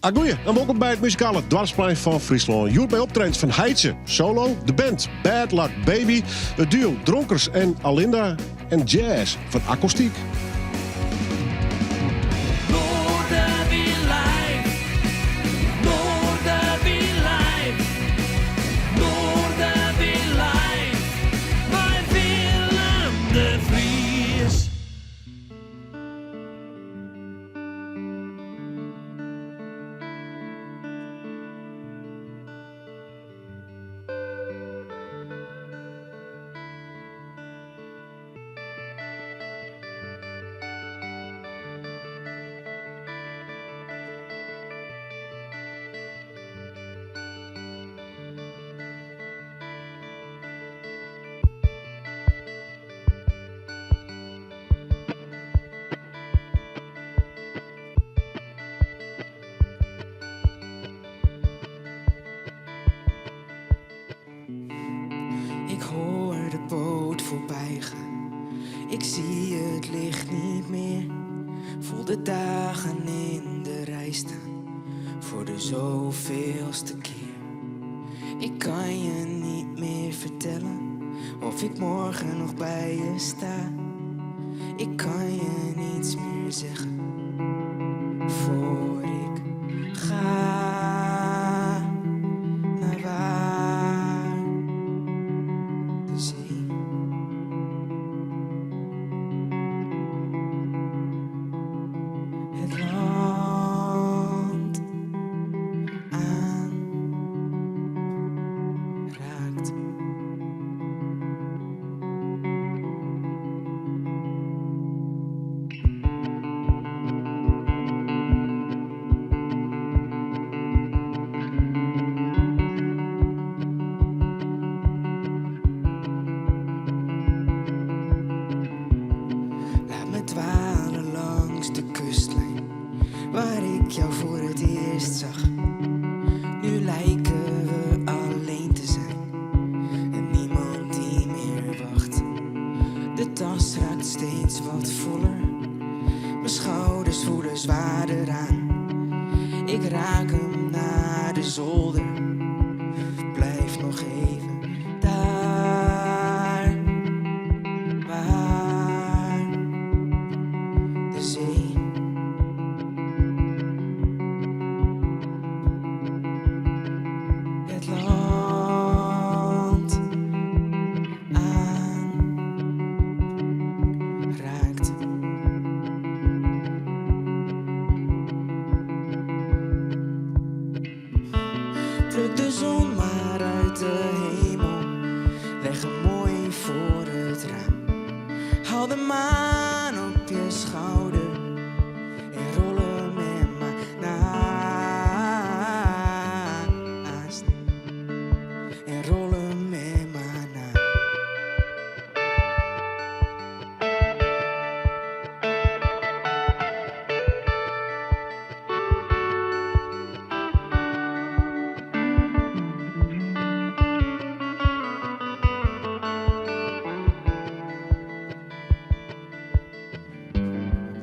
Agoeie en wolkom by it muzikale doarpsplein fan Fryslân. Hjoed by optredens fan Heitse, solo, de band Bad Luck Baby, it duo Dronkers en Alinda en jazz fan Akoestyk. Ik hoor de boot voorbij gaan. Ik zie het licht niet meer. Voel de dagen in de rij staan. Voor de zoveelste keer. Ik kan je niet meer vertellen of ik morgen nog bij je sta. Ik kan je niets meer zeggen voor ik ga naar waar de zee. Het land aanraakt. Laat me dwalen langs de kustlijn waar ik jou voor het eerst zag. Nu lijken we alleen te zijn en niemand die meer wacht. De tas raakt steeds wat voller, mijn schouders voelen zwaarder aan. Ik raak hem naar de zolder, blijf nog even daar waar de zee. Het land aanraakt. Pluk de zon maar uit de hemel, leg hem mooi voor het raam. Haal de maan op je schouder en rol hem er maar naast. En rol hem er maar naast.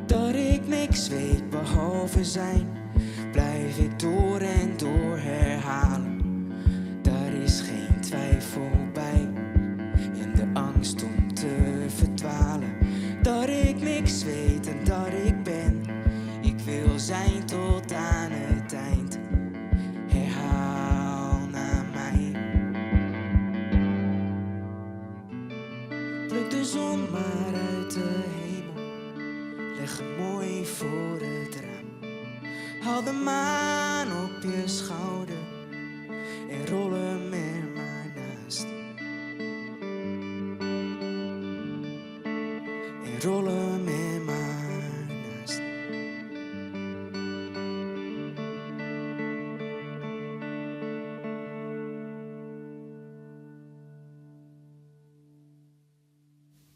Dat ik niks weet behalve zijn, blijf ik door en door herhalen. Daar is geen twijfel bij en de angst om te verdwalen. Dat ik niks weet en dat ik ben, ik wil zijn tot aan het eind. Herhaal naar mij. Pluk de zon maar uit de hemel, leg hem mooi voor het raam. Haal de maan op je schouder en rol hem er maar naast. En rol hem er maar naast.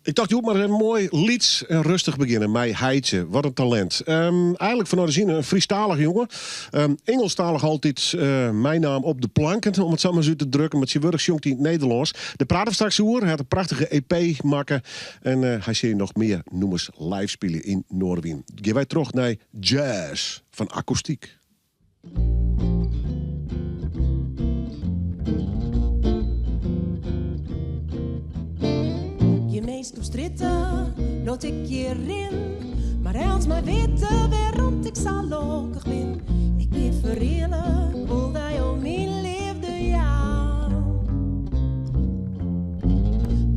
Ik tocht, hjoed mar in moai lyts en rêstich begjinne mei Heitse. Wat in talint. Eigenlik fan orizjine in Frysktalige jonge. Ingelsktalich altyd eh, meinaam op de planken, om it sa mar ris út te drukken. Mar tsjintwurdich sjongt hy yn it Nederlânsk. Dêr prate we straks oer. Hy hat in prachtige EP makke. En eh, hy sil noch mear nûmers live spylje yn Noardewyn. Gean wy troch nei jazz fan Akoestyk. minsk op strjitte no't ik hjir rin, mar elts mei witte wêrom't ik sa lokkich bin. Ik bin fereale, wol dy om myn leafde jaan.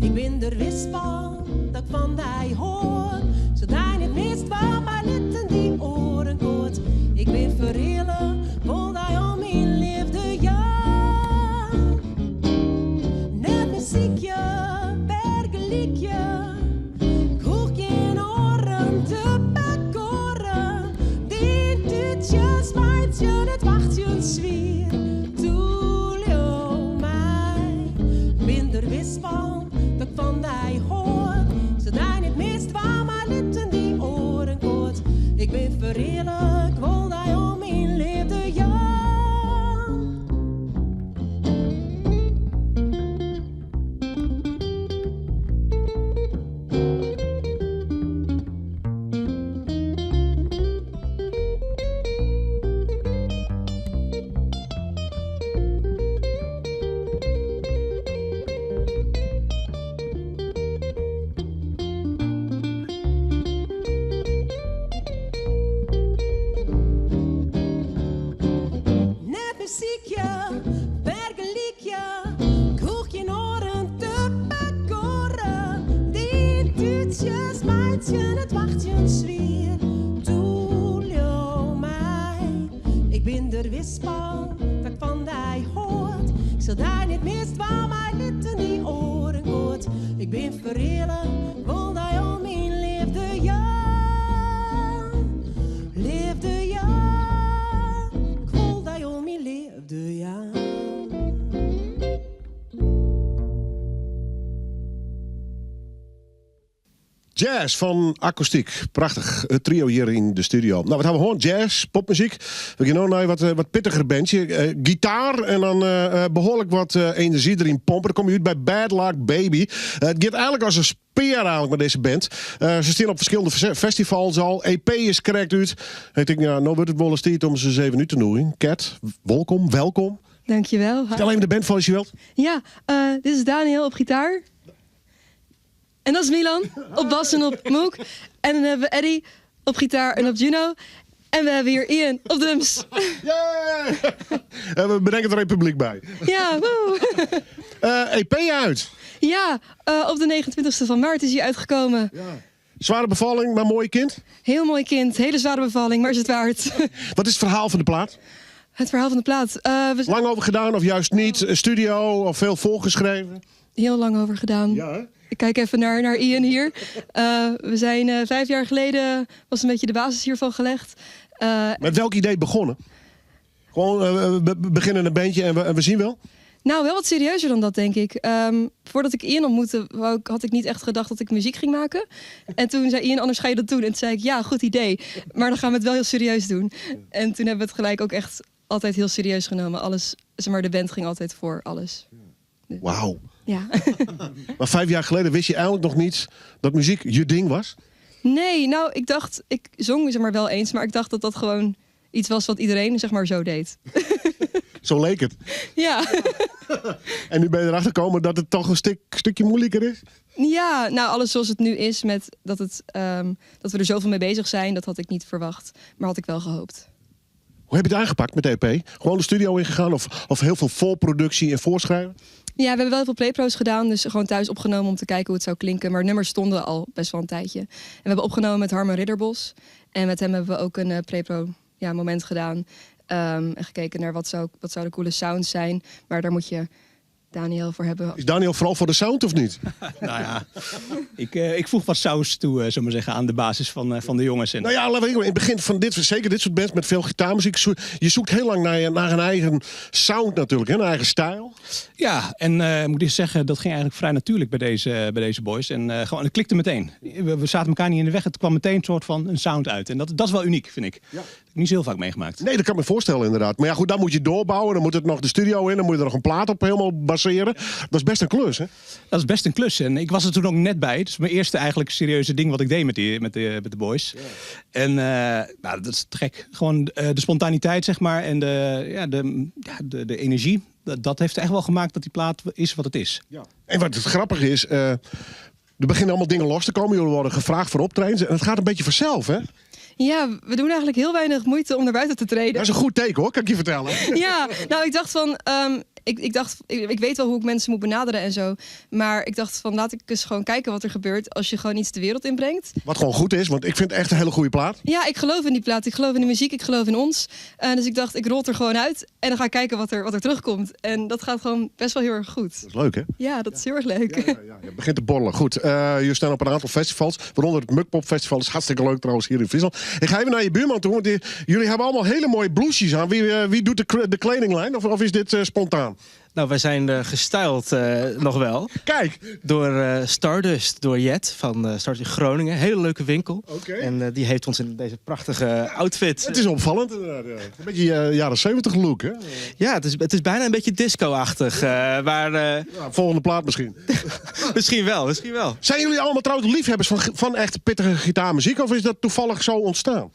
Ik bin der wis fan dat ik fan dy hâld, sil dy net misdwaan, mar litten dy oaren kâld. Ik bin fereale, wol dy om myn leafde jaan. Net mear sykje, fergelykje, 'k Hoech gjin oaren te bekoaren. Dyn tútsjes meitsje it wachtsjen swier. Toe leau my, 'k bin der wis fan dat 'k fan dy hâld. Sil dy net misdwaan, mar litten dy oaren kâld. Ik bin fereale, 'k wol dy om myn leafde jaan. Net mear sykje, fergelykje, 'k Hoech gjin oaren te bekoaren. Dyn tútsjes meitsje it wachtsjen swier. Toe leau my, ik bin der wis fan dat 'k fan dy hâld. 'k Sil dy net misdwaan, mar litten dy oaren kâld. Ik bin fereale, wol dy om myn leafde jaan. Leafde jaan, 'k wol dy om myn leafde jaan. Jazz fan Akoestyk. Prachtich. It trio hjir yn de studio. No, wat ha we hân? Jazz, popmuzyk. We gean no nei wat, eh, wat pittiger bandje. Eh, gitaar en dan eh, behoarlik wat enerzjy deryn pompe. Dan komme je út by Bad Luck Baby. It giet eigentlik as in spear eigentlik mei dizze band. Se stean op ferskillende festivals al. EP is krekt út. Ik tink, ja, no wurdt it wolris tiid om se ris even út te nûgjen. Cat, wolkom, welkom. Dankjewel. Fertel even de band foar je wilt. Ja, dit is Daniel op gitaar. En dat is Milan op bas en op moog. En dan hebben we Eddie op gitaar en op Juno. En we hebben hier Ian op drums. Yeah! En we brengen er een publiek bij. Ja, woe! EP uit. Ja, op de 29e van maart is hij uitgekomen. Ja. Zware bevalling, maar mooi kind? Heel mooi kind, hele zware bevalling, maar is het waard. Wat is het verhaal van de plaat? Het verhaal van de plaat? We Lang over gedaan of juist niet? Een studio of veel voorgeschreven? Heel lang over gedaan. Ja, hè? Ik kijk even naar Ian hier. We zijn 5 jaar geleden, was een beetje de basis hiervan gelegd. Met welk idee begonnen? Gewoon, we beginnen een bandje en we zien wel? Nou, wel wat serieuzer dan dat, denk ik. Voordat ik Ian ontmoette, had ik niet echt gedacht dat ik muziek ging maken. En toen zei Ian, anders ga je dat doen. En toen zei ik, ja, goed idee. Maar dan gaan we het wel heel serieus doen. En toen hebben we het gelijk ook echt altijd heel serieus genomen. Alles, zeg maar, de band ging altijd voor alles. Dus. Wauw. Ja. Maar 5 jaar geleden wist je eigenlijk nog niet dat muziek je ding was? Nee, nou, ik dacht, ik zong zeg maar wel eens, maar ik dacht dat dat gewoon iets was wat iedereen zeg maar zo deed. Zo leek het. Ja. En nu ben je erachter gekomen dat het toch een stukje moeilijker is? Ja, nou, alles zoals het nu is, met dat we er zoveel mee bezig zijn, dat had ik niet verwacht, maar had ik wel gehoopt. Hoe heb je het aangepakt met de EP? Gewoon de studio ingegaan of heel veel voorproductie en voorschrijven? Ja, we hebben wel heel veel playpro's gedaan. Dus gewoon thuis opgenomen om te kijken hoe het zou klinken. Maar nummers stonden al best wel een tijdje. En we hebben opgenomen met Harmen Ridderbos. En met hem hebben we ook een prepro, ja, moment gedaan. En gekeken naar wat zouden coole sounds zijn. Maar daar moet je Daniel voor hebben. Is Daniel vooral voor de sound of niet? Nou ja, ik voeg wat saus toe, zullen we maar zeggen, aan de basis van de jongens. En Nou ja, laten we in het begin van dit, zeker dit soort bands met veel gitaarmuziek, je zoekt heel lang naar een eigen sound natuurlijk, hè, een eigen stijl. Ja, en moet ik zeggen, dat ging eigenlijk vrij natuurlijk bij deze boys. En gewoon, het klikte meteen. We zaten elkaar niet in de weg, het kwam meteen een soort van een sound uit. En dat is wel uniek, vind ik. Dat heb ik niet zo heel vaak meegemaakt. Nee, dat kan ik me voorstellen inderdaad. Maar ja, goed, dan moet je doorbouwen, dan moet het nog de studio in, dan moet je er nog een plaat op helemaal baseren. Dat is best een klus, hè? Dat is best een klus. En ik was er toen ook net bij. Het is mijn eerste eigenlijk serieuze ding wat ik deed met de boys. En dat is te gek. Gewoon de spontaniteit, zeg maar, en de energie. Dat heeft echt wel gemaakt dat die plaat is wat het is. En wat het grappige is... Er beginnen allemaal dingen los te komen. Jullie worden gevraagd voor optredens. En het gaat een beetje vanzelf, hè? Ja, we doen eigenlijk heel weinig moeite om naar buiten te treden. Dat is een goed teken, hoor, kan ik je vertellen. Ja, nou, ik dacht van, ik dacht, ik weet wel hoe ik mensen moet benaderen en zo. Maar ik dacht van, laat ik eens gewoon kijken wat er gebeurt als je gewoon iets de wereld inbrengt. Wat gewoon goed is, want ik vind het echt een hele goede plaat. Ja, ik geloof in die plaat. Ik geloof in de muziek. Ik geloof in ons. Dus ik dacht, ik rol het er gewoon uit en dan ga ik kijken wat er terugkomt. En dat gaat gewoon best wel heel erg goed. Dat is leuk, hè? Ja, dat is heel erg leuk. Ja. Het begint te borrelen. Goed, jullie staan op een aantal festivals, waaronder het Mukpop Festival. Dat is hartstikke leuk trouwens hier in Friesland. Ik ga even naar je buurman toe, want jullie hebben allemaal hele mooie blouses aan. Wie doet de kledinglijn of is dit spontaan? Nou, wij zijn gestyled nog wel. Kijk! Door Stardust, door Jet van Stardust in Groningen. Hele leuke winkel. Oké. En die heeft ons in deze prachtige outfit. Het is opvallend inderdaad. Ja. Een beetje jaren 70 look, hè? Ja, het is bijna een beetje disco-achtig. Maar Ja, volgende plaat misschien. Misschien wel, misschien wel. Zijn jullie allemaal trouwens liefhebbers van echt pittige gitaarmuziek? Of is dat toevallig zo ontstaan?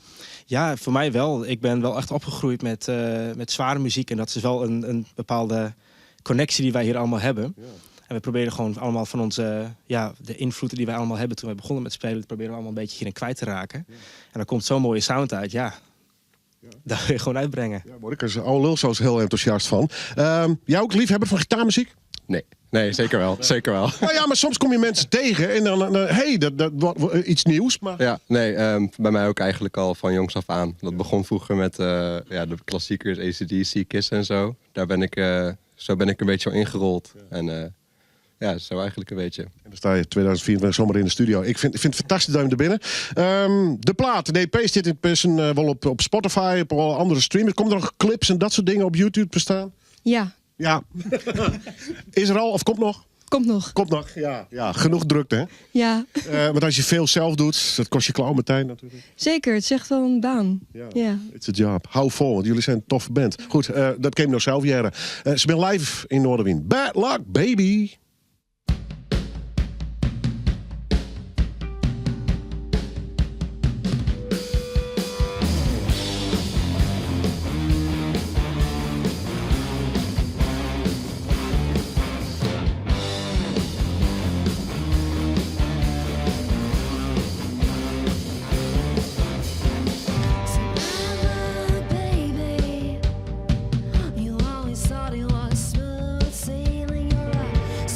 Ja, voor mij wel. Ik ben wel echt opgegroeid met zware muziek. En dat is wel een bepaalde connectie die wij hier allemaal hebben. En we proberen gewoon allemaal van onze, ja, de invloeden die wij allemaal hebben toen wij begonnen met spelen, dat proberen we allemaal een beetje hierin kwijt te raken. En dan komt zo'n mooie sound uit, ja. Dat wil je gewoon uitbrengen. Ja, word ik er oude lulsoos heel enthousiast van. Jij ook liefhebber van gitaarmuziek? Nee, nee, zeker wel. Zeker wel. Nou ja, maar soms kom je mensen tegen en dan hey, dat, wat, iets nieuws. Maar... Ja, nee, bij mij ook eigenlijk al van jongs af aan. Dat begon vroeger met de klassiekers, AC/DC, Kiss en zo. Daar ben ik, zo ben ik een beetje al ingerold. En ja, zo eigenlijk een beetje. En dan sta je 2024 zomaar in de studio. Ik vind het fantastisch dat je er binnen. De plaat, de EP zit intussen wel op Spotify, op alle andere streamers. Komen er nog clips en dat soort dingen op YouTube te staan? Ja. Ja. Is er al of komt nog? Komt nog. Komt nog, ja. Ja, genoeg drukte, hè? Ja. Want als je veel zelf doet, dat kost je klauw meteen natuurlijk. Zeker, het is echt wel een baan. Ja. Ja. It's a job. Hou vol, want jullie zijn een toffe band. Goed, dat kan je nog zelf jaren. Ze zijn live in Noardewyn. Bad luck, baby! Baby, you always thought it was smooth sailing. You're a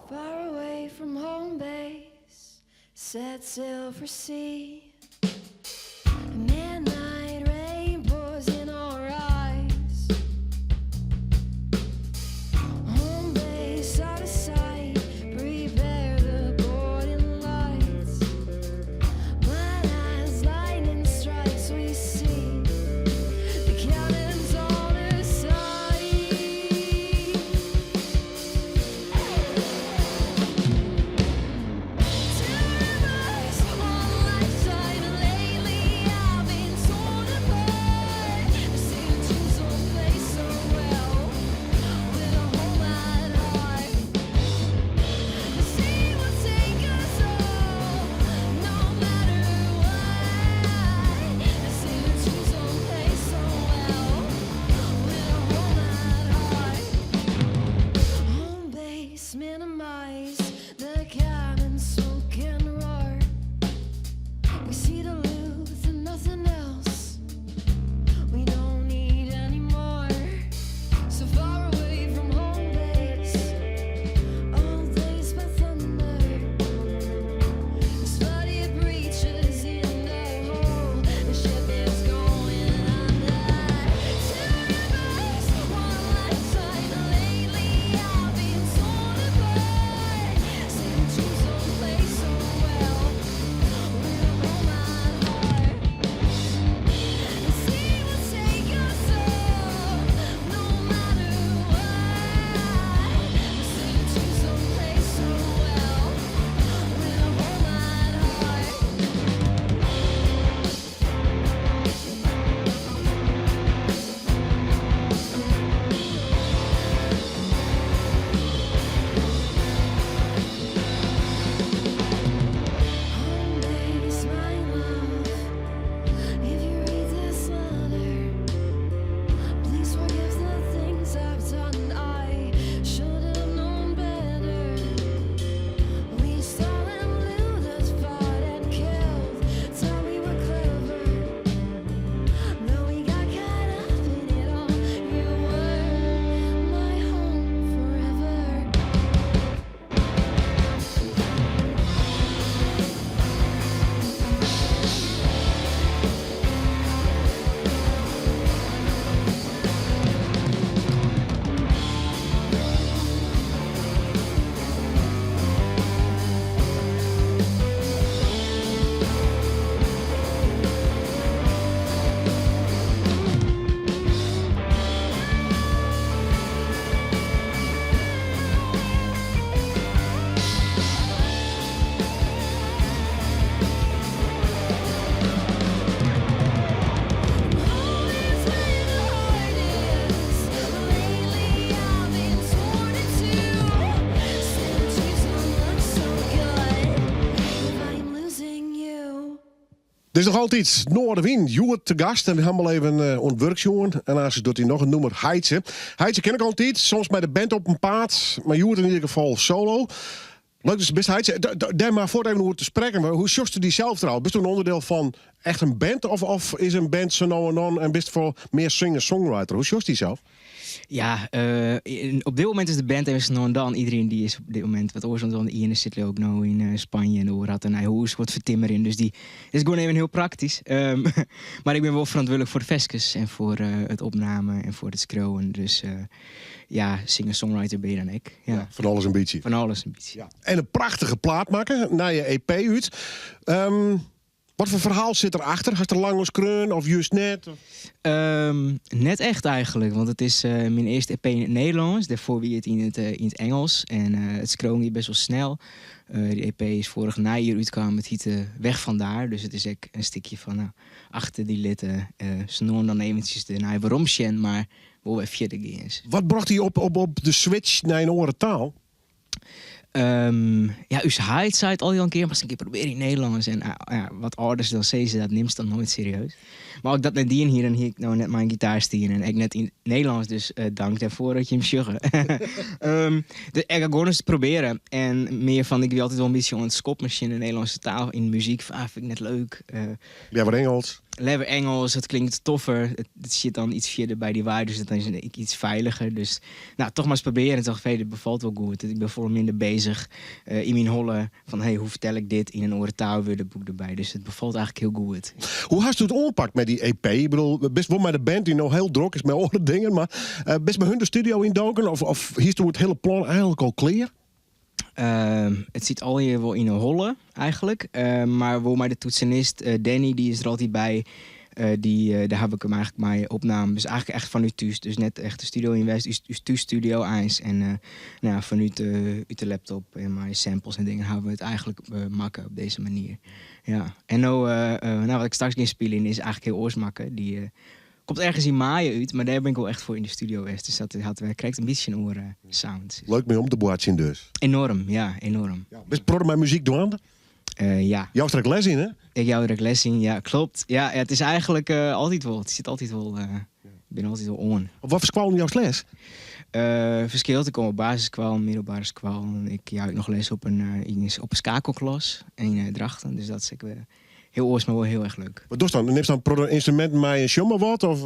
Far away from home base, set sail for sea. Midnight rain pours in our eyes. Home base out of sight, prepare the boarding lights. But as lightning strikes, we see the cannons on our side. Two rivers, one lifetime, and lately I've been torn apart. The citizens all play so well with a home at heart. The sea will take us all, no matter what. The citizens all play so well with a home at heart. Home base, minimize the cannon smoke and roar. We see the loot and nothing else. We don't need any more. So far away from home base, all days by thunder. Spotty breaches in the hole. The ship is going under. Two rivers, one lifetime. Lately I've been torn apart. Centuries don't play so well with a home at heart. The sea will take us all, no matter what. The centuries don't play so well with a home at heart. Home base, my love. If you read this letter, please forgive the things I've done. I should have known better. We stole and looted, fought and killed, thought we were clever. Though we got caught up in it all, you were my home forever. Home is where the heart is. Lately I've been torn in two. Centuries don't look so good if I'm losing you. Dit is noch altyd Noardewyn, hjoed te gast. En we hawwe al even oan it wurk sjoen. En aanst docht hy noch in nûmer Heitse. Heitse ken ik altyd, soms mei de band op 'en paad. Mar hjoed yn ieder gefal solo. Leuk datst der bist, Heitse. Dêr mar fuort even oer te sprekken. Mar hoe sjochst dysels trouwens? Bist in ûnderdiel fan echt in band? Of is in band sa no en dan en bist foar mear singer-songwriter? Hoe sjochst dysels? Ja, op dit momint is de band even no en dan. Iderien dy is op dit momint wat oars oan it dwaan. De iene sit ek no yn Spanje en de oare hat in nij hûs wat fertimmerjen. Dus dy is gewoan even hiel praktysk. Mar ik bin wol ferantwurdlik foar de ferskes en foar it opname en foar it skriuwen. Dus ja, singer-songwriter bin je dan ek. Ja. Ja, fan alles in bytsje. Fan alles in bytsje. Ja. En in prachtige plaat makke, nije EP út. Wat foar ferhaal sit der achter? Hast der lang oer skreaun of just net? Net echt eigenlik, want it is myn earste EP yn it Nederlânsk. Dêrfoar wie it yn it Ingelsk en it skriuwen gie best wol snel. Dy EP is foarich neijier útkaam, it hjitte Weg Vandaar. Dus it is ek in stikje fan nou, achter dy litte. Sa no en dan eventsjes dernei werom sjen, mar wol wer fierder gean. Wat brocht dy op de switch nei in oare taal? Ja, ús heit sei it al in kear, moatst in kear probearje yn Nederlânsk. En ja, wat âlders dan sizze, dat nimst dan noait serieus. Mar as ik dat net dien hie, dan hie ik no net mei in gitaar stien en ek net yn it Nederlânsk. Dus dank dêrfoar dat jim sjogge. Dus ik ha gewoan ris te probearjen. En mear fan, ik wie altyd wol in bytsje oan it skoppen tsjin de Nederlânske taal yn muzyk. Fan, ah, fyn ik net leuk. Leaver Ingelsk? Leaver Engels, dat klinkt toffer. Het zit dan iets verder bij die waai, dus dat is iets veiliger. Dus nou, toch maar eens proberen. En toch, hey, dit bevalt wel goed. Ik ben veel minder bezig in mijn holle van hey, hoe vertel ik dit in een oren boek erbij. Dus het bevalt eigenlijk heel goed. Hoe hast u het oppakt met die EP? Ik bedoel, best wel met de band die nog heel druk is met andere dingen, maar best bij hun de studio indoken? Of hier is het hele plan eigenlijk al klaar? Het zit al hier wel in een holle eigenlijk. Maar wel maar de toetsenist Danny, die is er altijd bij. Daar heb ik hem eigenlijk mee opname. Dus eigenlijk echt vanuit thuis. Dus net echt de studio in West, dus thuis studio eens. En nou ja, vanuit uit de laptop en mijn samples en dingen hebben we het eigenlijk maken op deze manier. Ja. En nou, wat ik straks ga spelen is eigenlijk heel oorsmakken. Die komt ergens in mei uit, maar daar ben ik wel echt voor in de studio geweest. Dus dat krijgt een beetje een oren sound. Leuk mee om te boatsen dus. Enorm, ja, enorm. Ja, best proud met muziek doen? Ja. Jou straks les in, hè? Ik jou er les in, ja, klopt. Ja, ja, het is eigenlijk altijd wel. Het zit altijd wel. Ik ben altijd wel on. Op wat voor school jouw les? Verschilt. Ik kom op basisschool, middelbare school. Ik jou nog les op een schakelklas in Drachten. Dus dat is ik heel oors, maar wel heel erg leuk. Wat doe je dan? Neemt dan een instrument mee en sjommer wat? Of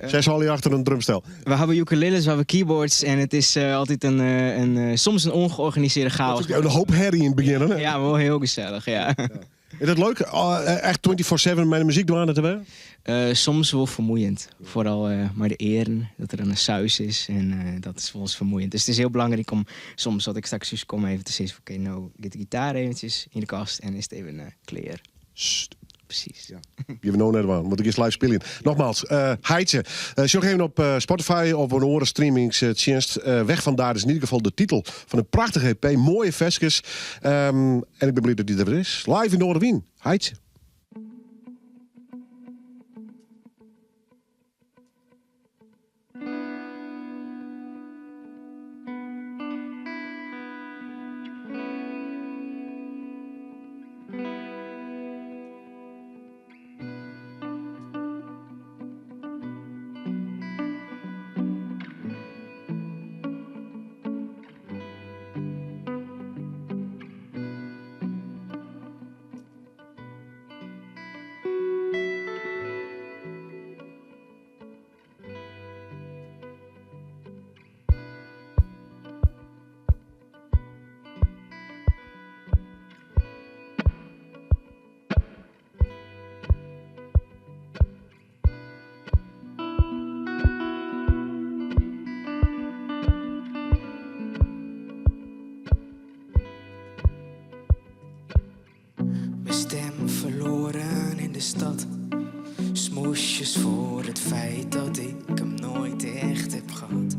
zij al je achter een drumstel? We hebben ukuleles, we hebben keyboards en het is altijd soms een ongeorganiseerde chaos. Een hoop herrie in het begin, hè? Ja, wel heel gezellig, ja. Ja. Is dat leuk? Echt 24/7 met de muziek doen aan het werk? Soms wel vermoeiend. Vooral maar de eren, dat er dan een suis is. En dat is wel eens vermoeiend. Dus het is heel belangrijk om soms, dat ik straks dus kom, even te zeggen van, oké, nou, get de gitaar eventjes in de kast en is het even clear. Sst. Precies. Ja. Je weet net waar, want ik is live spelen. Nogmaals, Haitje. Zoek even op Spotify of een oren streamingsdienst. Weg vandaar is in ieder geval de titel van een prachtige EP. Mooie versjes. En ik ben blij dat die er is. Live in Noardewyn. Haitje. Stem verloren in de stad. Smoesjes voor het feit dat ik hem nooit echt heb gehad.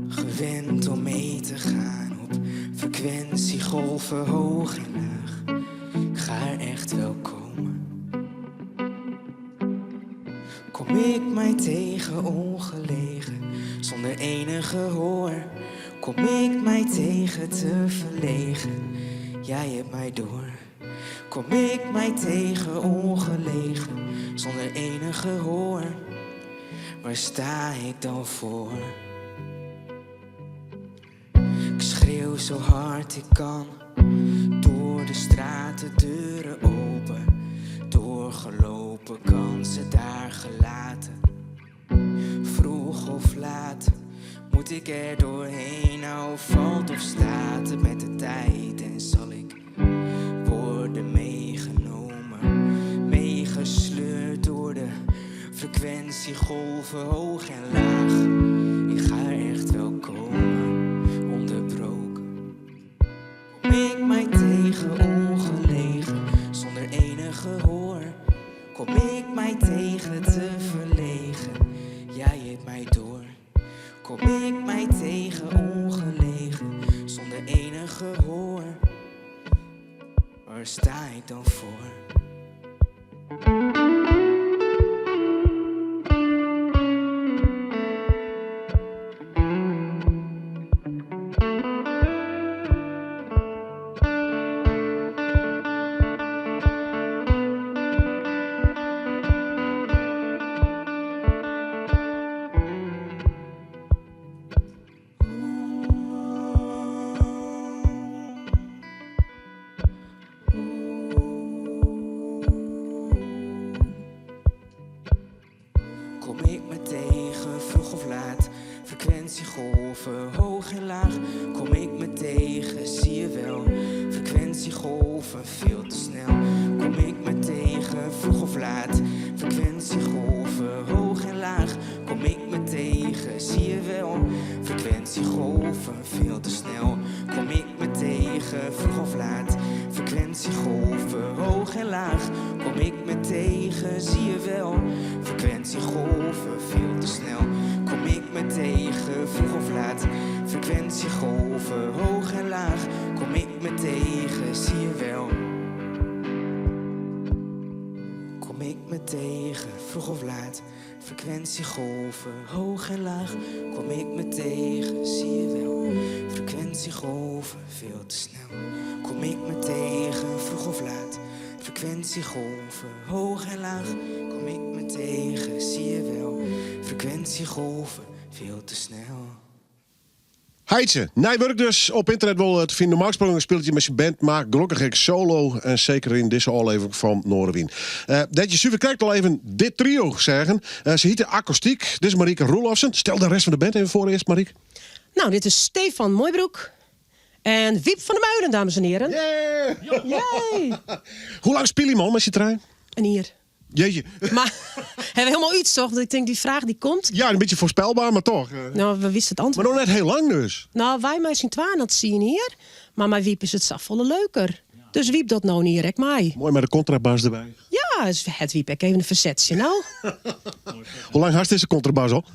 Gewend om mee te gaan op frequentiegolven hoog en laag. Ik ga er echt wel komen. Kom ik mij tegen ongelegen, zonder enige gehoor. Kom ik mij tegen te verlegen. Jij hebt mij door. Kom ik mij tegen ongelegen, zonder enig gehoor. Waar sta ik dan voor? Ik schreeuw zo hard ik kan, door de straten, deuren open. Doorgelopen, kansen daar gelaten. Vroeg of laat moet ik er doorheen. Nou valt of staat het met de tijd en zal ik worden meegenomen, meegesleurd door de frequentiegolven hoog en laag. Ik ga er echt wel komen, onderbroken. Kom ik mij tegen ongelegen, zonder enig gehoor. Kom ik mij tegen te verlegen, jij hebt mij door. Kom ik mij tegen ongelegen, zonder enig gehoor. Waar sta ik dan voor? veel te snel. Kom ik me tegen, vroeg of laat. Frequentiegolven, hoog en laag. Kom ik me tegen, zie je wel. Frequentiegolven, veel te snel. Kom ik me tegen, vroeg of laat. Frequentiegolven, hoog en laag. Kom ik me tegen, zie je wel. Frequentiegolven, veel te snel. Kom ik me tegen, vroeg of laat. Frequentiegolven, hoog en laag. Kom ik me tegen, zie je wel. Kom ik me tegen, vroeg of laat. Frequentiegolven, hoog en laag. Kom ik me tegen, zie je wel. Frequentiegolven, veel te snel. Kom ik me tegen, vroeg of laat. Frequentiegolven, hoog en laag. Kom ik me tegen, zie je wel. Frequentiegolven, veel te snel. Heitse, nij dus op internet wel het vinden. Normaal gesproken speelt je met zijn band, maar gelukkig ik solo. En zeker in deze aflevering van Noardewyn. Dat je super kijkt al even dit trio zeggen. Ze heette Akoestiek. Dit is Marieke Roelofsen. Stel de rest van de band even voor eerst, Marieke. Nou, dit is Stefan Mooibroek. En Wiep van der Muiden, dames en heren. Yeah! Yay! Hoe lang speel je man met je trein? Een hier. Jeetje. Maar hebben we helemaal iets, toch? Want ik denk, die vraag die komt. Ja, een beetje voorspelbaar, maar toch. Nou, we wisten het antwoord. Maar nog net heel lang dus. Nou, wij mij zien twaan dat zien hier. Maar mijn Wiep is het volle leuker. Dus Wiep dat nou niet, rek mij. Mooi met de contrabas erbij. Ja, is het Wiep ik even een verzetje nou. Hoe lang hast deze contrabas al?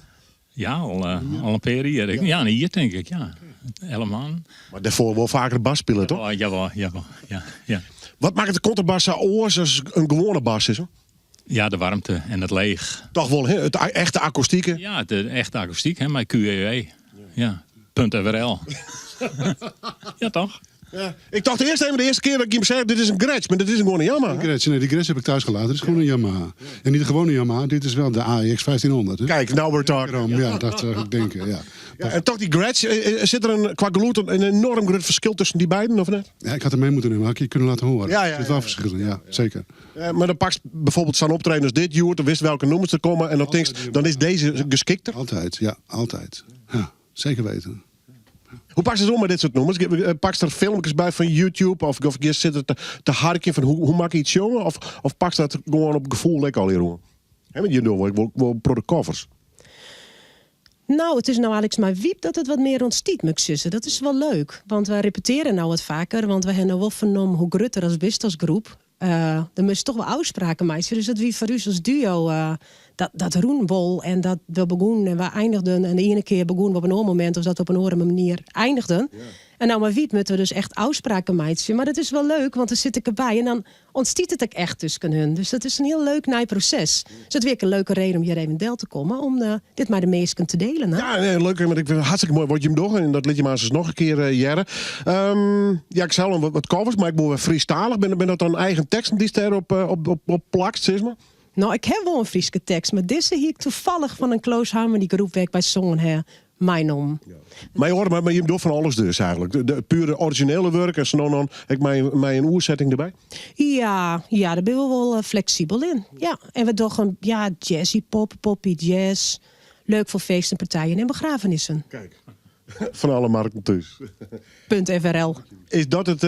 Ja, al een paar jaar. Ja, een hier denk ik, ja. Helemaal. Maar daarvoor wel vaker bas spelen, toch? Oh, jawel, jawel. Ja, ja. Wat maakt de contrabas zo oors als een gewone bas is, hoor? Ja, de warmte en het leeg. Toch wel, hè? Het echte akoestieke. Ja, de echte akoestiek, hè, maar QEW. Ja, punt FRL. Ja, toch? Ja. Ik dacht eerst even de eerste keer dat ik hem zei, dit is een Gretsch, maar dit is gewoon een Yamaha. Een Gretsch, nee, die Gretsch heb ik thuis gelaten. Dit is gewoon een Yamaha. En niet de gewone Yamaha, dit is wel de AEX 1500. Hè? Kijk, now we're talking. Daarom, ja, dat zou ik denken, ja. Ja, en toch die Gretsch, zit er qua geluid een enorm groot verschil tussen die beiden, of net? Ja, ik had hem mee moeten nemen, had ik je kunnen laten horen. Ja, ja, Er zit wel ja, verschillen, ja, zeker. Maar dan pakt bijvoorbeeld zo'n optreden als dit, Joert, dan wist welke nummers er komen en dan denk je, dan is deze geschikter. Altijd, ja, altijd. Ja, zeker weten. Hoe pak je het om met dit soort nummers? Pak je er filmpjes bij van YouTube? Of je zit er te harken van hoe maak je iets jongen? Of pak je dat gewoon op gevoel lekker al hier hoor? Hè, want je doet wel, wel pro de covers. Nou, het is nou Alex maar Wiep dat het wat meer ontstiet, moet ik zeggen. Dat is wel leuk, want wij repeteren nou wat vaker. Want we hebben nou wel vernomen hoe grutter als bist als groep. Er moesten toch wel afspraken maken. Dus dat wie voor u als duo, dat roenbol en dat we begonnen en we eindigden. En de ene keer begonnen we op een ander moment of dat we op een andere manier eindigden. En nou maar Wiep moeten we dus echt afspraken maken. Maar dat is wel leuk, want dan zit ik erbij en dan ontstiet het ook echt tussen hun. Dus dat is een heel leuk naai proces. Dus dat is weer een leuke reden om hier even in Del te komen. Om dit maar de meesten te delen. Hè? Ja, nee, leuk. Maar ik vind het hartstikke mooi wat je hem doet. En dat liet je maar eens nog een keer jaren. Ja, ik zei al wat covers, maar ik ben wel Friestalig. Ben dat dan eigen teksten die daar op plakt, zeg maar? Nou, ik heb wel een Frieske tekst, maar deze hier ik toevallig van een Close Harmony groep werk bij Zongen, hè. Mijn om. Ja. Maar je hoort maar, maar je doet van alles dus eigenlijk. De pure originele werk en zo dan heb ik mijn oerzetting erbij. Ja, ja, daar ben we wel flexibel in. Ja, en we doen een, ja, jazzy pop, poppy jazz. Leuk voor feesten, partijen en begrafenissen. Kijk, van alle markten thuis. Punt F R L. Is dat het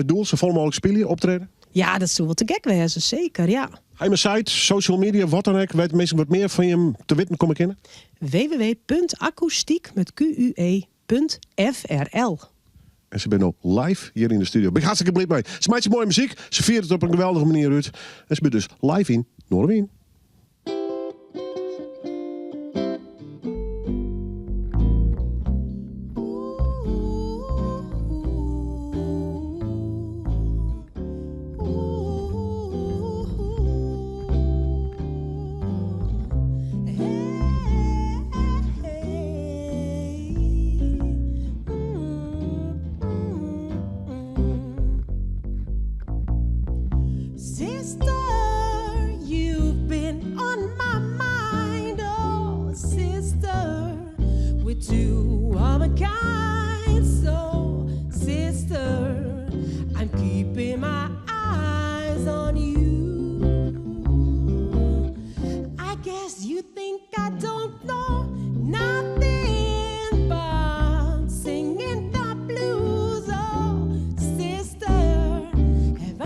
doel? Zo vol mogelijk spelen, optreden? Ja, dat zou wel te gek wezen, zeker, ja. Hij mijn site, social media, wat dan ook. Weet mensen wat meer van je te weten, kom ik in? w w w punt akoestiek met Q U E punt F R L. En ze zijn ook live hier in de studio. Ben ik hartstikke blij mee. Ze maakt mooie muziek. Ze viert het op een geweldige manier uit. En ze bent dus live in Noardewyn. Sister, you've been on my mind, oh sister, we're two of a kind, so sister, I'm keeping my eyes on you. I guess you think I don't know nothing but singing the blues, oh sister, have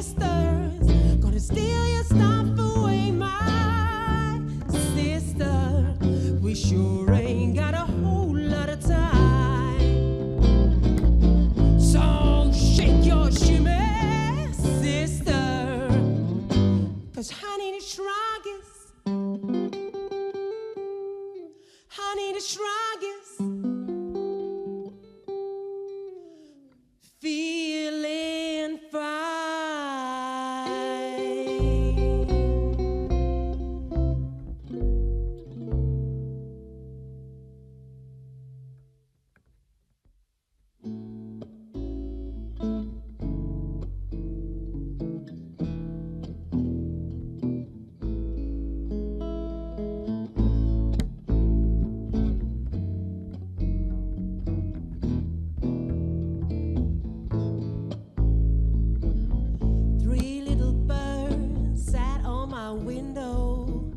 sister's gonna steal your stuff away, my sister. We sure ain't got a whole lot of time. So shake your shimmy, sister. Cause honey, the shrug is, honey, the shrug is feeling fine. Three little birds sat on my window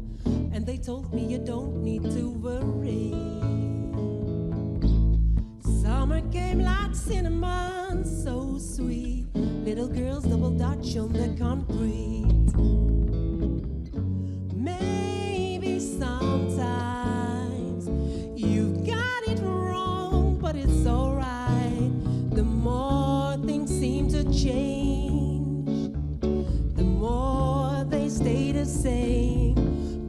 and they told me you don't need to worry. Summer came like cinnamon, so sweet. Little girls double dutch on the concrete. Maybe sometimes you've got it wrong, but it's alright. The more things seem to change, the more they stay the same.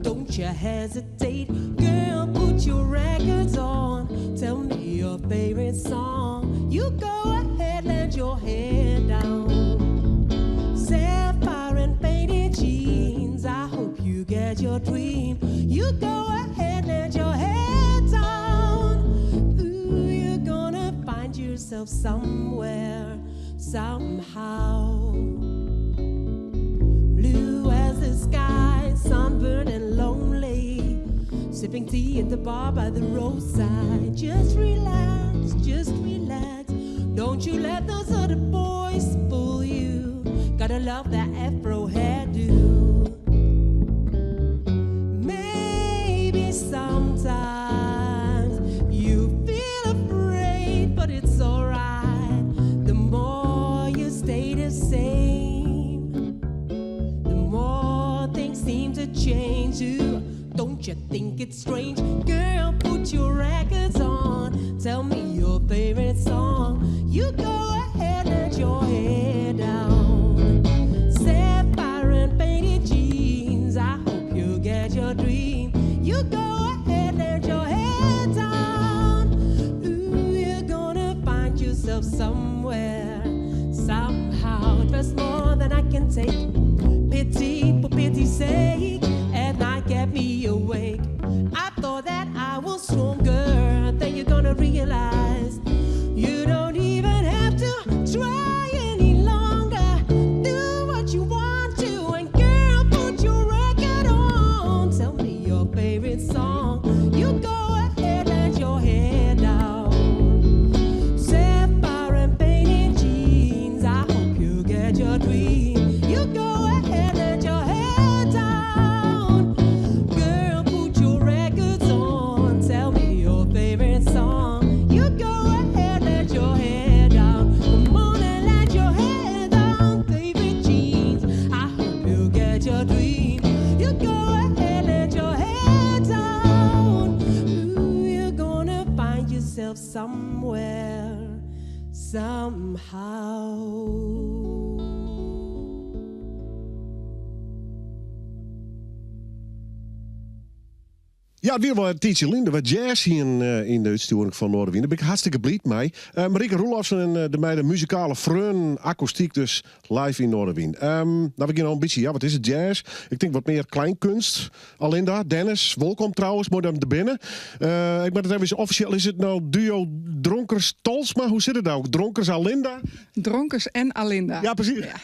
Don't you hesitate, girl, put your records on. Tell me your favorite song. You go ahead, let your head down. Sapphire and faded jeans. I hope you get your dream. You go ahead, let your head down. Ooh, you're gonna find yourself somewhere, somehow. Blue as the sky, sunburned and lonely. Sipping tea at the bar by the roadside. Just relax, just relax. Don't you let those other boys fool you. Gotta love that afro hairdo. Maybe sometimes you feel afraid, but it's alright. The more you stay the same, the more things seem to change. Ooh, don't you think it's strange? Girl, put your records on. Tell me your favorite song. You go ahead, let your head down. Sapphire and faded jeans. I hope you get your dream. You go ahead, let your head down. Ooh, you're gonna find yourself somewhere, somehow. It was more than I can take. Pity for pity's sake, at night kept me awake. I thought that I was stronger. Then you're gonna realize you don't even have to try any longer. Do what you want to, and girl, put your record on. Tell me your favorite song. You go ahead, let your head down. Sapphire and painted jeans. I hope you get your dream. You go ahead, let your head down. Girl, put your records on. Tell me your favorite song. You go ahead, let your head down. Come on and let your head down. Favorite jeans. I hope you get your dream. You go ahead, let your head down. Ooh, you're gonna find yourself somewhere, somehow. Ja, it wie wol in tiidsje lyn dat we jazz hienen yn de útstjoering fan Noardewyn. Dêr bin ik hartstikke bliid mei. Marieke Roelofsen en de mei de muzikale freonen akoestyk dus live yn Noardewyn. Nou, we gean no in bytsje, ja, wat is it jazz? Ik tink wat mear kleinkunst. Alinda, Dennis, wolkom trouwens, moai dat jim der binne. Ik moat it even offisjeel, is it no duo Dronkers Tolsma? Hoe sit it no? Dronkers Alinda? Dronkers en Alinda. Ja, presys. Ja.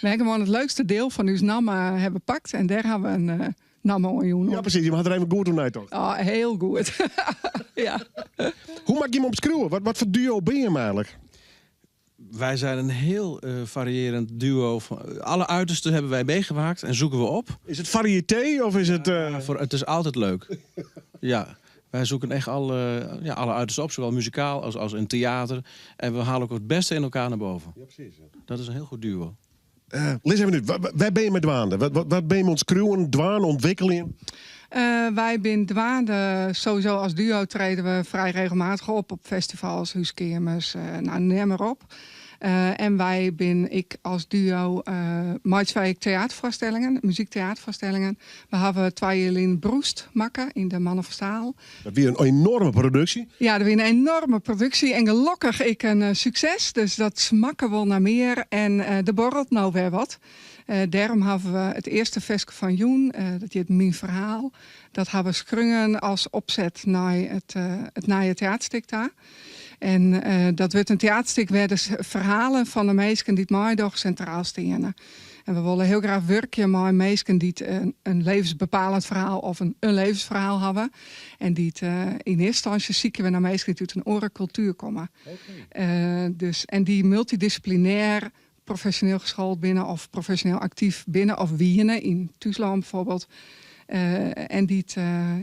We hawwe gewoan it leukste diel fan ús namme hawwe pakt en dêr hawwe we in namme oan jûn. Ja, presys. Je ha der even goed oer neitocht. Oh, hiel goed. Ja. Hoe moat ik jim omskriuwe? Wat foar duo binne jim eigenlik? Wij zijn een heel variërend duo. Van, alle uitersten hebben wij meegemaakt en zoeken we op. Is it variété of is it... Ja, het is altijd leuk. Ja, wij zoeken echt ja, alle uitersten op, zowel muzikaal als in theater. En we halen ook het beste in elkaar naar boven. Ja, precies. Ja. Dat is een heel goed duo. Lis even út, wêr binne je mei dwaande? Wat binne je oan it skriuwen, dwaan, ûntwikkeljen? Wy binne dwaande, sowieso as duo trede we frij regelmatich op, op festivals, húskeamers, nou, neam mar op. En wy binne ek as duo, meitsje wy ek teaterfoarstellingen, muzykteaterfoarstellingen. We hawwe 2 jier lyn Broest makke yn de Mannen van Staal. Dat wie in enoarme produksje. Ja, dat wie in enoarme produksje en gelokkich ek in sukses. Dus dat smakke wol nei mear en der borrelt no wer wat. Dêrom hawwe we it earste ferske fan Jûn, dat hjit Myn Ferhaal. Dat hawwe we skreaun as opset nei it nije teaterstik ta. En dat wurdt in teaterstik wêr't de ferhalen fan de minsken dy't meidogge sintraal steane. En we wolle hiel graach wurkje mei minsken dy't in levensbepalend ferhaal of in levensferhaal hawwe. En dy't yn earste ynstânsje sykje we nei minsken dy't út in oare kultuer komme. Dus, en dy't multidissiplinêr profesjoneel geschoold binne of profesjoneel aktyf binne of wiene yn thúslân bijvoorbeeld. En dy't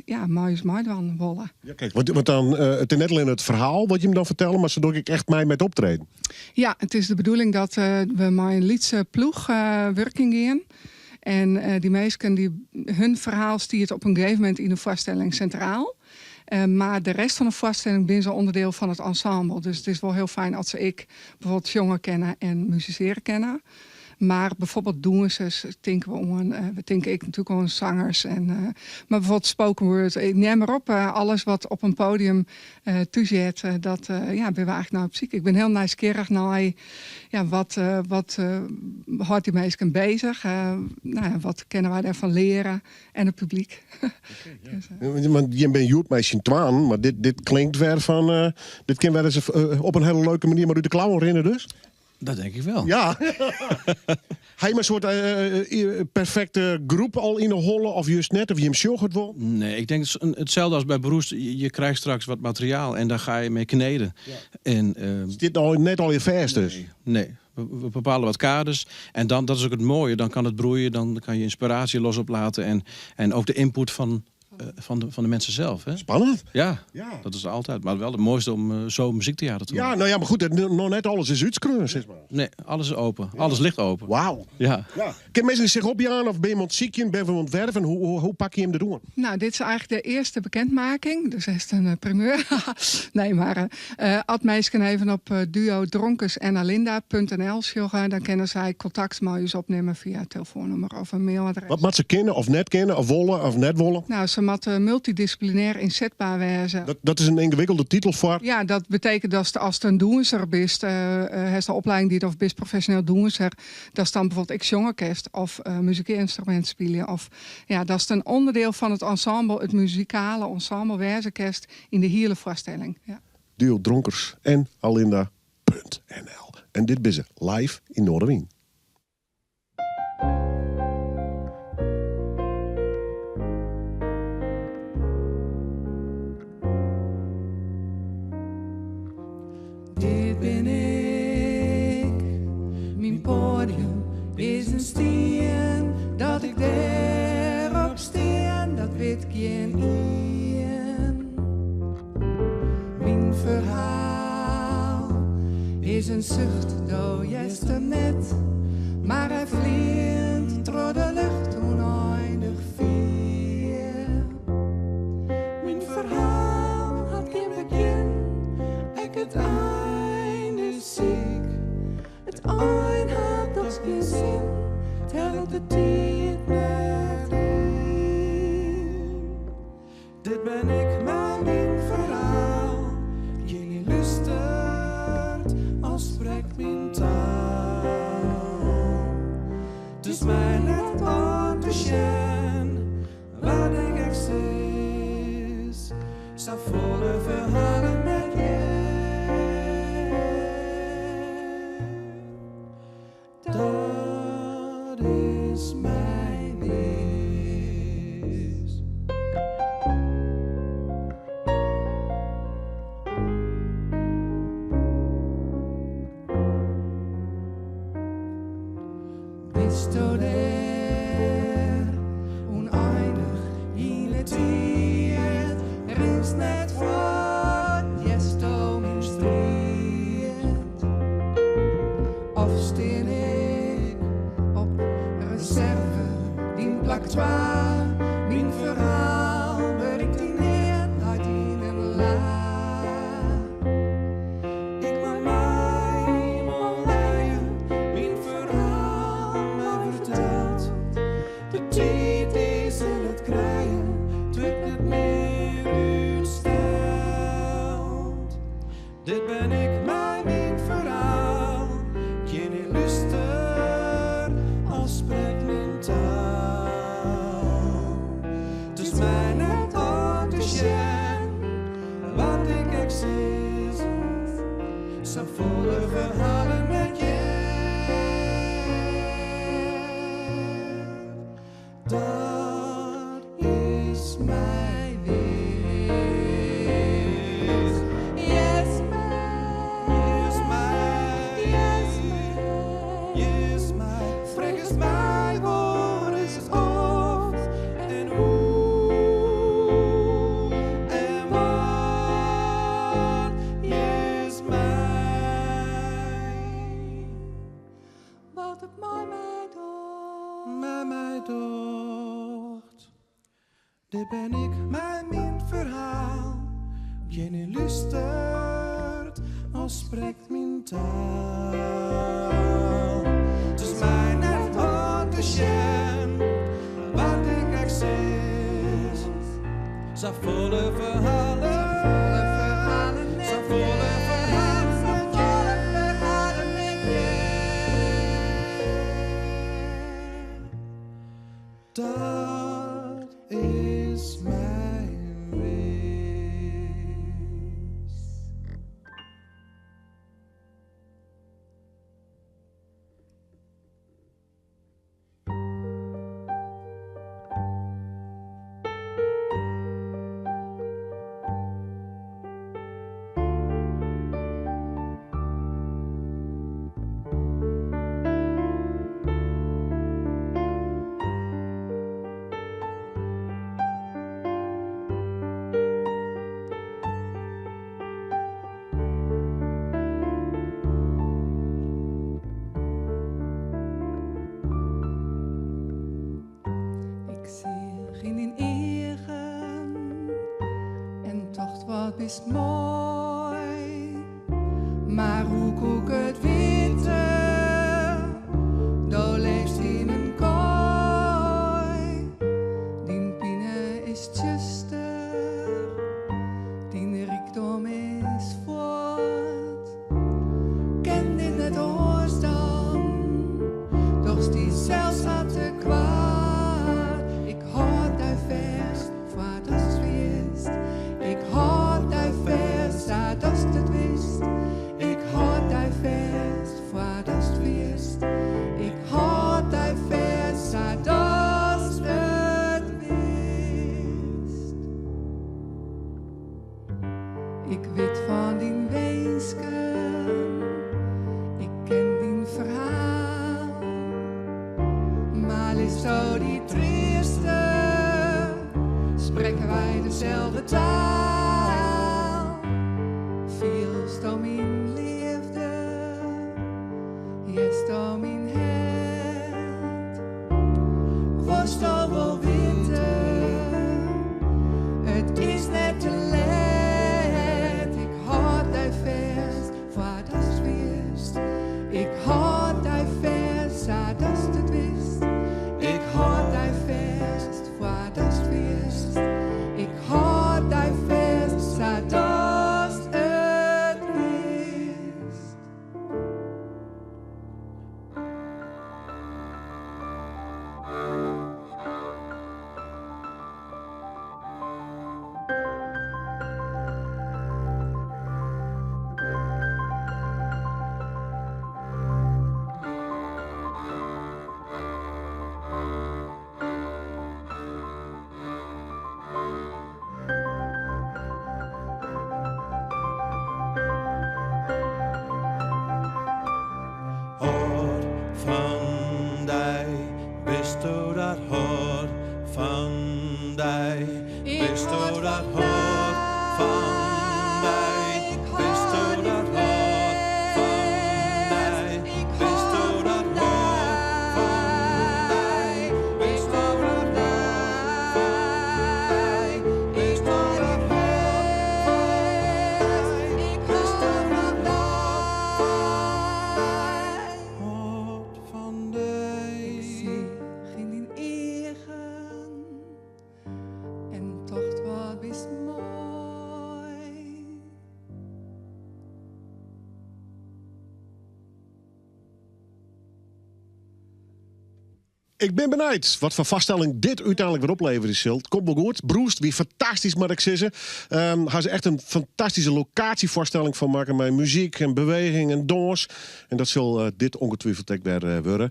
ja, mei ús meidwaan wolle. Ja, kijk, want dan, it is net allinne it ferhaal wat jim dan fertelle, mar se dogge ek echt mei met optreden. Ja, it is de bedoeling dat we mei in lytse ploech wurkjen gean. En dy minsken, dy, hun ferhaal stiet op in gegeven momint yn de foarstelling sintraal. Mar de rest fan de foarstelling binne se ûnderdiel fan it ensemble. Dus it is wol hiel fijn as se ek bijvoorbeeld sjonge kinne en musisearje kinne. Mar bijvoorbeeld dûnsers tinke we oan. We tinke ek natuerlik oan sangers. En, mar bijvoorbeeld spoken word, neam mar op. Alles wat op in podium thús heart, dat ja, binne we eigentlik nei op syk. Ik bin hiel nijsgjirrich nei ja, wat hâldt dy minsken bezich. Nou ja, wat kinne wy dêrfan leare? En it publyk. Want jim binne hjoed mei syn twaen, mar dit klinkt wer fan, dit kin wer ris op in hiele leuke manier mar út de klauwen rinne dus. Dat denk ik wel. Ja. Ha je in soart perfekte groep al yn 'e holle of just net? Of jim sjogge it wol? Nee, ik denk hetzelfde als bij Broest. Je krijgt straks wat materiaal en daar ga je mee kneden. Ja. En, Is dit al net al je fêst dus? Nee, nee. We bepalen wat kaders en dan, dat is ook het mooie, dan kan het broeien, dan kan je inspiratie los oplaten en ook de input van de mensen zelf. Hè? Spannend. Ja, Ja. dat is altijd. Maar wel het mooiste om zo muziektheater te Ja, maken. nou ja, maar goed, nog net alles is útskreaun, zeg maar. Nee, alles is open. Alles ligt open. Wauw. Ja. Ja. Kin minsken sich opjaan of bin je oan it sykjen, bin je oan it werven? Hoe pak je him der oan? Nou, dit is eigentlik de earste bekendmaking. Dus is it in primeur. Nee, mar as minsken even op duo dronkers en alinda punt N L sjogge, dan kinne sy kontakt mei ús opnimme fia it telefoannûmer of in mailadres. Wat moat se kinne of net kinne, of wolle of net wolle? Nou, se moatte multidisciplinêr ynsetber wêze. Dat is in yngewikkelde titel foar? Ja, dat betekent dat ast in dûnser bist, hast de opleiding dy't of bist profesjoneel dûnser, datst dan bijvoorbeeld ek sjonge kinst of muzykynstrumint spylje. Of ja, datst in ûnderdiel fan it ensemble, it muzikale ensemble wêze kinst yn de hiele foarstelling. Ja. Duo Dronkers en Alinda punt N L. En dit binne se live yn Noardewyn. Dit bin ik, myn podium is in stien. Dat ik dêrop stean, dat wit gjin ien. Myn ferhaal is in sucht, do hearst him net, mar hy fleant troch de lucht ûneinich fier. Myn ferhaal hat gjin begjin, ek it ein is siik. It ein hat dochs gjin sin, tellet de tiid net yn. Dit bin ik mei myn ferhaal, gjin ien lústert al sprekt myn taal. Het is my net oan te sjen, wat ik ek sis, safolle ferhalen net hear. Dat is my mis. Bisto dêr, ûneinich yn 'e tiid, rinst net fuort, hearsto myn striid? Of stean ik Plak 2. Mijn verhaal berikt die net uit in een la. Ik mag mij maar leien, mijn verhaal maar verteld. De tijd is in het krijgen, het wordt net meer uitsteld. Dit ben ik, mijn verhaal. Geen luister, al spreekt mijn taal. Het is mij net al te zien, wat ik exist. Zo volle verhalen met je. Dat is mijn wist. Yes, my. Yes, my. Yes, my. Yes, my. Frek is mij woord is of en hoe en wat. Yes, my. Wat het mij mij doet. Mij mij docht. Dit ben ik, mijn verhaal. Geen luistert, al spreekt mijn taal. Het is mij net wat te zien, wat ik exist. Zo volle verhalen, zo volle verhalen, verhalen met je. Dat is mijn wist. Ik zie in in egen en tocht wat is mooi. Maar hoe koek het witte, do leeft in een kooi. Dien pine is tjuster, dien rijkdom is voort. Ken dit net oors dan, doch die zelfs had te kwaad. Ik houd daar vast, voor dat het wist. Ik houd daar vast, dat het wist. Ik houd daar vast, voor dat het wist. Ik houd daar vast, dat het wist. Ik weet van die weesken, ik ken die verhaal. Maar is zo die trieste, spreken wij dezelfde taal. Vielst om in liefde, jest om in het. Worst al wel witte, het is net te laat. Ik houd daar vast, voor dat het wist. Ik houd daar vast, dat het wist. Ik houd daar vast, voor dat het wist. Ik houd daar vast, dat het wist. Hoort van dij, wist u dat hoort van dij, wist u dat hoort van dij, wist u dat hoort van dij, wist u dat hoort van dij, wist u dat hoort Ik bin benijd wat foar foarstelling dit úteinlik wer opleverje sil. It komt wol goed. Brûst wie fantastysk, moat ik sizze. Ha se echt in fantastyske lokaasjefoarstelling fan makke mei muzyk en beweging en dâns. En dat sil dit ongetwijfeld ek wer wurde.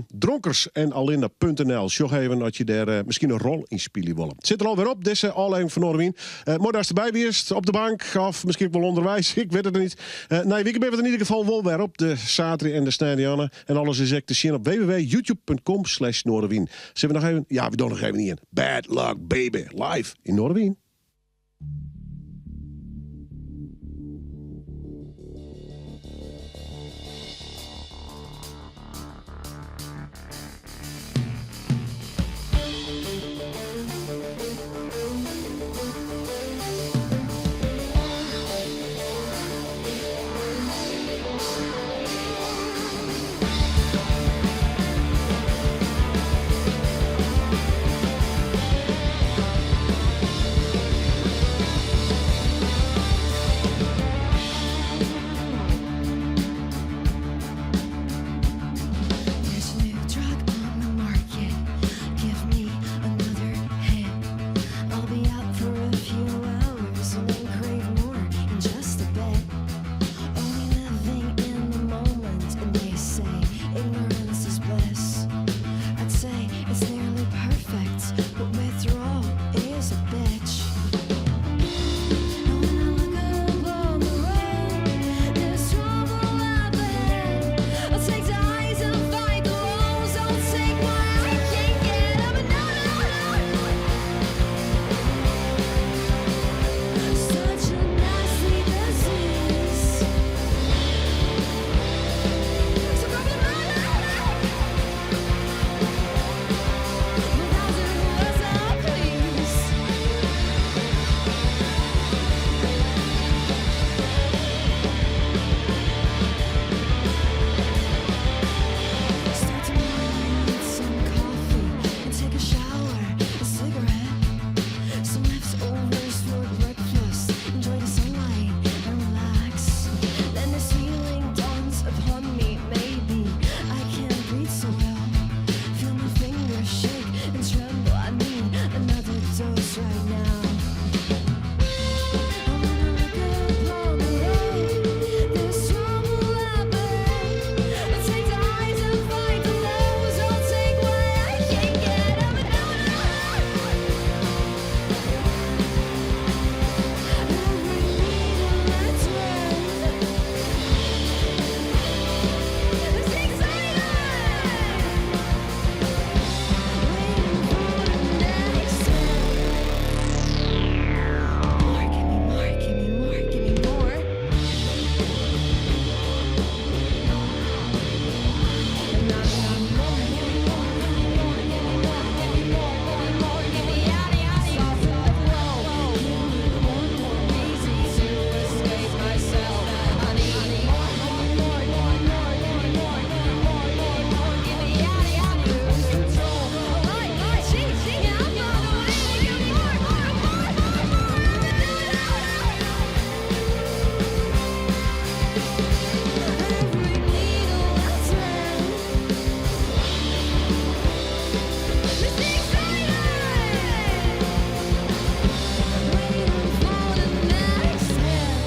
Dronkers en Alinda.nl. Sjoch even as je dêr miskien in rol yn spylje wolle. It sit der alwer op, dizze ôflevering fan Noardewyn. Moai datst derby wiest, op de bank of miskien ek wol ûnderweis, ik wit it net. Nije wike binne we der yn ieder gefal wol wer op de saterdei en de sneintemoarn. En alles is ek te sjen op www.youtube.com slash Noardewyn. Sille we noch even? Ja, we dogge noch even ien. Bad Luck Baby, live yn Noardewyn. There's a new drug on the market. Give me another hit. I'll be out for a few hours and then crave more in just a bit. Only living in the moment, and they say ignorance is bliss. I'd say it's nearly perfect, but withdrawal is a bitch. And when I look up on the road, there's trouble up ahead. I'll take the highs and fight the lows. I'll take what I can get. I'm a no, no, no. Such a nasty disease. So problematic. Without the words, I please. Start tomorrow with some coffee and take a shower, a cigarette, some leftovers for breakfast. Enjoy the sunlight and relax. Then this feeling dawns upon me. Maybe I can't breathe so well. Feel my fingers shake and tremble. I need another dose right now. And when I look up on the road, there's trouble up ahead. I'll take the highs and fight the lows. I'll take what I can get. I'm a no, no. Every needle that's red. This exciting. Waiting for the next step. More, give me more, give me more, give me more. And I need more, give me more, give me more, give me more, give me more, give me more, give me yada yada yada. Give me one more reason to escape myself. I need more, more, more, more, more, more, more, more, more, more. Give me yada yada. Lose control. Lie, lie, cheat, yeah, I'm on the way to give me more, more, more, more, more. Every needle I thread. This exciting. Waiting for the next step.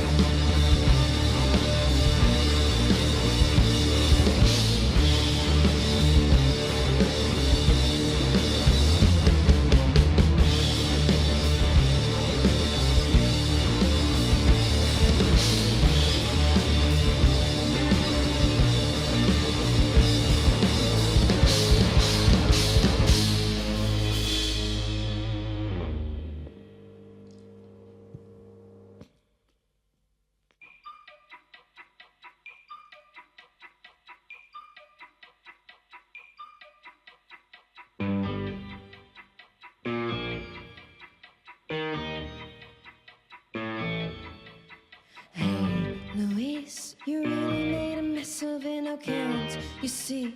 Hey, Louise, you really made a mess of it, now can't you see?